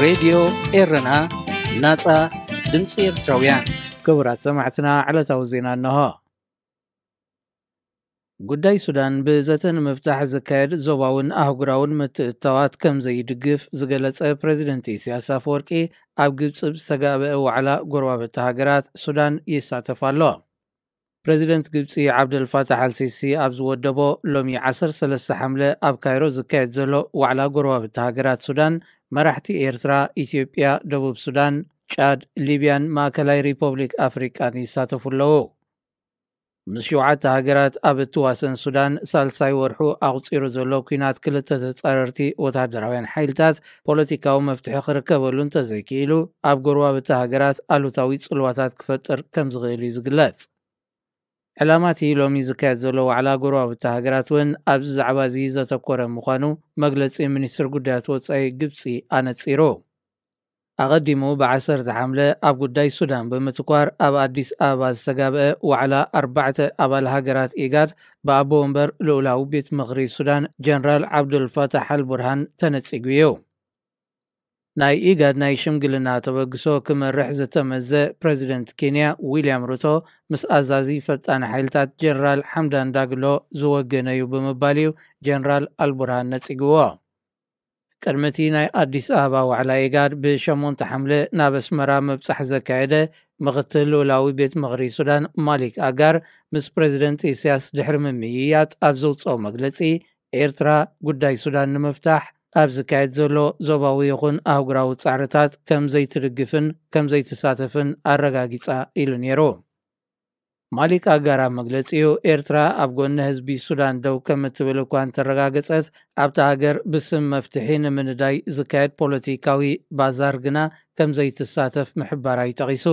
ሬድዮ ኤረና፣ ናጻ ድምጺ ኤርትራውያን። ክቡራት ሰማዕትና፣ ዕለታዊ ዜና እነሆ። ጉዳይ ሱዳን ብዘተ ንምፍታሕ ዝካየድ ዞባውን ኣህጉራውን ምትእትታዋት ከም ዘይድግፍ ዝገለጸ ፕረዚደንት ኢሳያስ ኣፈወርቂ፣ ኣብ ግብጺ ብዝተጋበአ ዋዕላ ጎረባብቲ ሃገራት ሱዳን ይሳተፍ ኣሎ። ፕረዚደንት ግብጺ ዓብደልፋታሕ ኣልሲሲ ኣብ ዝወደቦ ሎሚ ዓሰርተ ሰለስተ ሓምለ ኣብ ካይሮ ዝካየድ ዘሎ ዋዕላ ጎረባብቲ ሃገራት ሱዳን፣ መራሕቲ ኤርትራ፣ ኢትዮጵያ፣ ደቡብ ሱዳን፣ ጫድ፣ ሊብያን ማእከላይ ሪፖብሊክ ኣፍሪቃን ይሳተፉ ኣለዉ። ምስ ሸውዓተ ሃገራት ኣብ እትዋሰን ሱዳን፣ ሳልሳይ ወርሑ ኣቑጺሩ ዘሎ ኲናት ክልተ ተጻረርቲ ወተሃደራውያን ሓይልታት ፖለቲካዊ መፍትሒ ክርከበሉ እንተዘይክኢሉ፣ ኣብ ጎረባብቲ ሃገራት ኣሉታዊ ጽልዋታት ክፈጥር ከም ዝኽእል እዩ ዝግለጽ። ዕላማ እቲ ሎሚ ዝካየድ ዘሎ ዋዕላ ጎረባብቲ ሃገራት እውን ኣብዚ ዛዕባ እዚ ዘተኮረ ምዃኑ መግለጺ ሚኒስትር ጉዳያት ወጻኢ ግብጺ ኣነጺሩ። ኣቐዲሙ ብዓሰርተ ሓምለ ኣብ ጉዳይ ሱዳን ብምትኳር ኣብ ኣዲስ ኣበባ ዝተጋብአ ዋዕላ ኣርባዕተ ኣባል ሃገራት ኢጋድ ብኣቦ ወንበር ልኡላዊ ቤት ምኽሪ ሱዳን ጀነራል ዓብዱልፋታሕ ኣልቡርሃን ተነጺጉ እዩ። ናይ ኢጋድ ናይ ሽምግልና ተበግሶ ክመርሕ ዝተመዘ ፕረዚደንት ኬንያ ዊልያም ሩቶ ምስ ኣዛዚ ፈጣን ሓይልታት ጀነራል ሓምዳን ዳግሎ ዝወገነ እዩ ብምባል እዩ ጀነራል ኣልቡርሃን ነጺግዎ። ቅድሚ እቲ ናይ ኣዲስ ኣበባ ዋዕላ ኢጋድ ብሸሞንተ ሓምለ ናብ ኣስመራ ምብጻሕ ዘካየደ ምኽትል ልኡላዊ ቤት ምኽሪ ሱዳን ማሊክ ኣጋር፣ ምስ ፕረዚደንት ኢሳያስ ድሕሪ ምምይያጥ ኣብ ዘውጽኦ መግለጺ፣ ኤርትራ ጉዳይ ሱዳን ንምፍታሕ ኣብ ዝካየድ ዘሎ ዞባዊ ይኹን ኣህጉራዊ ጻዕርታት ከም ዘይትድግፍን ከም ዘይትሳተፍን ኣረጋጊጻ ኢሉ ነይሩ። ማሊክ ኣጋር ኣብ መግለጺኡ፣ ኤርትራ ኣብ ጎኒ ህዝቢ ሱዳን ደው ከም እትብል እኳ እንተረጋገጸት፣ ኣብታ ሃገር ብስም መፍትሒ ንምንዳይ ዝካየድ ፖለቲካዊ ባዛር ግና ከም ዘይትሳተፍ ምሕባራ እዩ ጠቒሱ።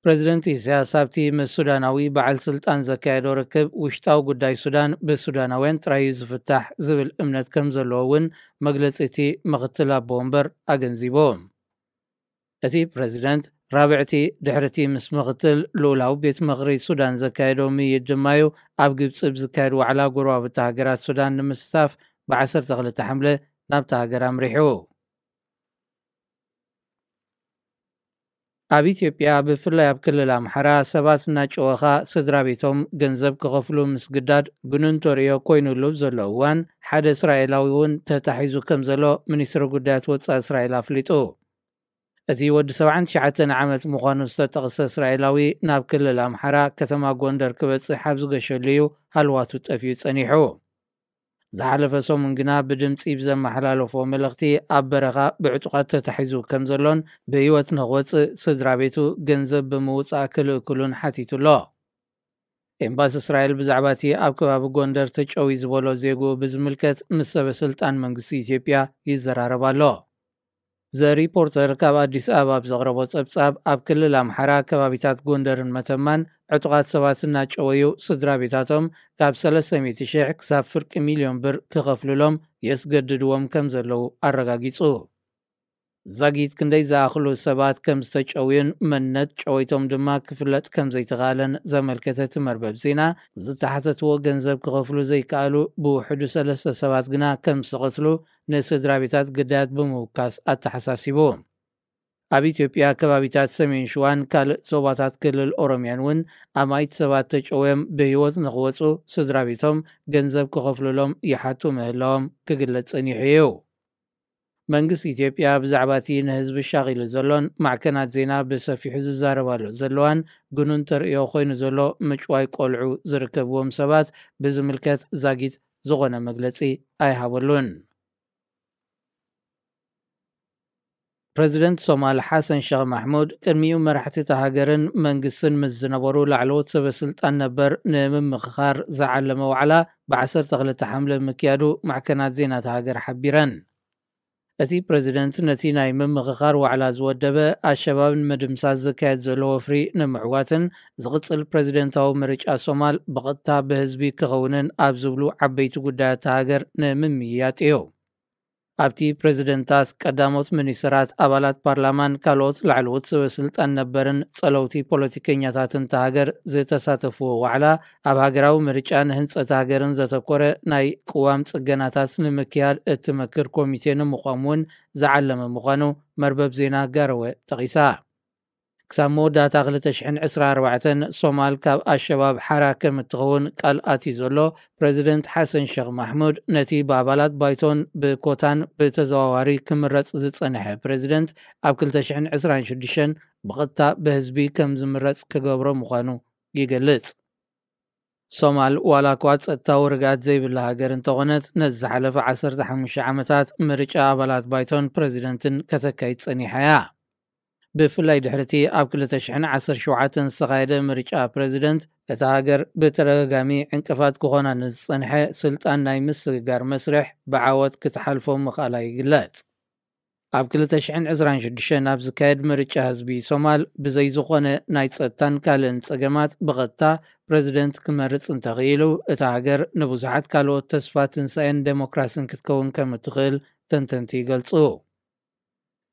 ፕረዚደንት ኢሳያስ ኣብቲ ምስ ሱዳናዊ በዓል ስልጣን ዘካየዶ ርክብ፣ ውሽጣዊ ጉዳይ ሱዳን ብሱዳናውያን ጥራይ እዩ ዝፍታሕ ዝብል እምነት ከም ዘለዎ እውን መግለጺ እቲ ምኽትል ኣቦ ወንበር ኣገንዚቡ። እቲ ፕረዚደንት፣ ራብዕቲ ድሕሪ እቲ ምስ ምኽትል ልኡላዊ ቤት ምኽሪ ሱዳን ዘካየዶ ምይይጥ ድማ እዩ፣ ኣብ ግብጺ ብዝካየድ ዋዕላ ጎረባብቲ ሃገራት ሱዳን ንምስታፍ ብ ዓሰርተ ክልተ ሓምለ ናብታ ሃገር ኣምሪሑ። ኣብ ኢትዮጵያ፣ ብፍላይ ኣብ ክልል ኣምሓራ፣ ሰባት እናጨወኻ ስድራ ቤቶም ገንዘብ ክኸፍሉ ምስግዳድ ግኑን ተርእዮ ኮይኑሉ ኣብ ዘሎ እዋን፣ ሓደ እስራኤላዊ እውን ተታሒዙ ከም ዘሎ ሚኒስትሪ ጉዳያት ወጻኢ እስራኤል ኣፍሊጡ። እቲ ወዲ ሰብዓን ትሽዓተን ዓመት ምዃኑ ዝተጠቕሰ እስራኤላዊ፣ ናብ ክልል ኣምሓራ ከተማ ጎንደር ክበጽሕ ኣብ ዝገሸሉ እዩ ሃልዋቱ ጠፊኡ ጸኒሑ። ዝሓለፈ ሰሙን ግና ብድምጺ ብዘመሓላለፎ መልእኽቲ፣ ኣብ በረኻ ብዕጡቓት ተታሒዙ ከም ዘሎን ብህይወት ንኽወጽእ ስድራ ቤቱ ገንዘብ ብምውጻእ ክልእክሉን ሓቲቱ ኣሎ። ኤምባሲ እስራኤል ብዛዕባ እቲ ኣብ ከባቢ ጎንደር ተጨውዩ ዝበሎ ዜግኡ ብዝምልከት ምስ ሰበ ስልጣን መንግስቲ ኢትዮጵያ ይዘራረብ ኣሎ። ዘ ሪፖርተር ካብ ኣዲስ ኣበባ ኣብ ዘቕረቦ ጸብጻብ፣ ኣብ ክልል ኣምሓራ ከባቢታት ጎንደርን መተማን ዕጡቓት ሰባት እናጨወዩ ስድራ ቤታቶም ካብ ሰለስተ ሚእቲ ሽሕ ክሳብ ፍርቂ ሚልዮን ብር ክኸፍሉሎም የስገድድዎም ከም ዘለዉ ኣረጋጊጹ። ዛጊት ክንደይ ዝኣኽሉ ሰባት ከም ዝተጨውዩን መንነት ጨወይቶም ድማ ክፍለጥ ከም ዘይተኻእለን ዘመልከተ እቲ መርበብ ዜና፣ ዝተሓተትዎ ገንዘብ ክኸፍሉ ዘይከኣሉ ብውሕዱ ሰለስተ ሰባት ግና ከም ዝተቐትሉ ንስድራ ቤታት ግዳያት ብምውካስ ኣተሓሳሲቡ። ኣብ ኢትዮጵያ ከባቢታት ሰሜን ሽዋን ካልእ ዞባታት ክልል ኦሮምያን እውን ኣማኢት ሰባት ተጨውዮም ብህይወት ንኽወጹ ስድራ ቤቶም ገንዘብ ክኸፍሉሎም ይሓቱ ምህላዎም ክግለጽ ጸኒሑ እዩ። መንግስቲ ኢትዮጵያ ብዛዕባ እቲ ንህዝቢ ሻቒሉ ዘሎን ማዕከናት ዜና ብሰፊሑ ዝዛረባሉ ዘለዋን ግኑን ተርእዮ ኮይኑ ዘሎ ምጭዋይ ቆልዑ ዝርከብዎም ሰባት ብዝምልከት ዛጊት ዝኾነ መግለጺ ኣይሃበሉን። ፕረዚደንት ሶማል ሓሰን ሸኽ ማሕሙድ ቅድሚኡ መራሕቲ እታ ሃገርን መንግስትን ምስ ዝነበሩ ላዕለዎት ሰበ ስልጣን ነበር ንምምኽኻር ዝዓለመ ዋዕላ ብ ዓሰርተ ክልተ ሓምለ ምክያዱ ማዕከናት ዜና እታ ሃገር ሓቢረን። እቲ ፕረዚደንት ነቲ ናይ ምምኽኻር ዋዕላ ዝወደበ፣ ኣሸባብ ንምድምሳስ ዝካየድ ዘሎ ወፍሪ ንምዕዋትን ዝቕጽል ፕረዚደንታዊ ምርጫ ሶማል ብቐጥታ ብህዝቢ ክኸውንን ኣብ ዝብሉ ዓበይቲ ጉዳያት እታ ሃገር ንምምይያጥ እዩ። ኣብቲ ፕሬዝደንታት፣ ቀዳሞት ሚኒስትራት፣ ኣባላት ፓርላማን ካልኦት ላዕለዎት ሰበ ስልጣን ነበርን ጸለውቲ ፖለቲከኛታትን እታ ሃገር ዝተሳተፍዎ ዋዕላ፣ ኣብ ሃገራዊ ምርጫን ህንጸት ሃገርን ዘተኮረ ናይ ቅዋም ጽገናታት ንምክያድ እትመክር ኮሚቴ ንምቋም እውን ዝዓለመ ምዃኑ መርበብ ዜና ጋረወ ጠቒሳ። ክሳብ መወዳእታ ክልተ ሽሕን ዕስራን ኣርባዕተን ሶማል ካብ ኣሸባብ ሓራ ከም እትኸውን ቃል ኣትዩ ዘሎ ፕሬዚደንት ሓሰን ሸኽ ማሕሙድ፣ ነቲ ብኣባላት ባይቶን ብኮታን ብተዘዋዋሪ ክምረጽ ዝጸንሐ ፕሬዚደንት፣ ኣብ ክልተ ሽሕን ዕስራን ሽዱሽተን ብቐጥታ ብህዝቢ ከም ዝምረጽ ክገብሮ ምዃኑ ይገልጽ። ሶማል ዋላ እኳ ጸጥታዊ ርግኣት ዘይብላ ሃገር እንተኾነት፣ ነዚ ዝሓለፈ ዓሰርተ ሓሙሽተ ዓመታት ምርጫ ኣባላት ባይቶን ፕሬዚደንትን ከተካይድ ጸኒሓ እያ። ብፍላይ ድሕሪቲ ኣብ ክልተ ሽሕን ዓሰርተ ሸውዓተን ዝተኻየደ ምርጫ ፕሬዚደንት፣ እታ ሃገር ብተደጋጋሚ ዕንቅፋት ክኾና ንዝጸንሐ ስልጣን ናይ ምስግጋር መስርሕ ብዓወት ክትሓልፎ ምኽኣላ ይግለጽ። ኣብ ክልተ ሽሕን ዕስራን ሽዱሽተን ኣብ ዝካየድ ምርጫ ህዝቢ ሶማል፣ ብዘይ ዝኾነ ናይ ጸጥታን ካልእን ጸገማት ብቐጥታ ፕሬዚደንት ክመርጽ እንተኽኢሉ፣ እታ ሃገር ንብዙሓት ካልኦት ተስፋ ትንሳኤን ዴሞክራስን ክትከውን ከም እትኽእል ተንተንቲ ይገልጹ።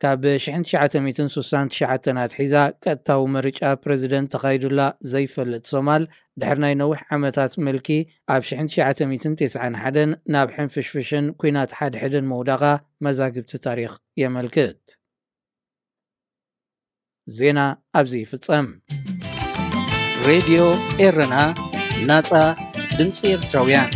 ካብ ሽሕን ትሽዓተ ሚእትን ስሳን ትሽዓተን ኣትሒዛ ቀጥታዊ ምርጫ ፕሬዚደንት ተኻይዱላ ዘይፈልጥ ሶማል፣ ድሕሪ ናይ ነዊሕ ዓመታት ምልኪ፣ ኣብ ሽሕን ትሽዓተ ሚእትን ተስዓን ሓደን ናብ ሕንፍሽፍሽን ኲናት ሓድሕድን ምውዳቓ መዛግብቲ ታሪኽ የመልክት። ዜና ኣብዚ ይፍጸም። ሬድዮ ኤረና፣ ናጻ ድምጺ ኤርትራውያን።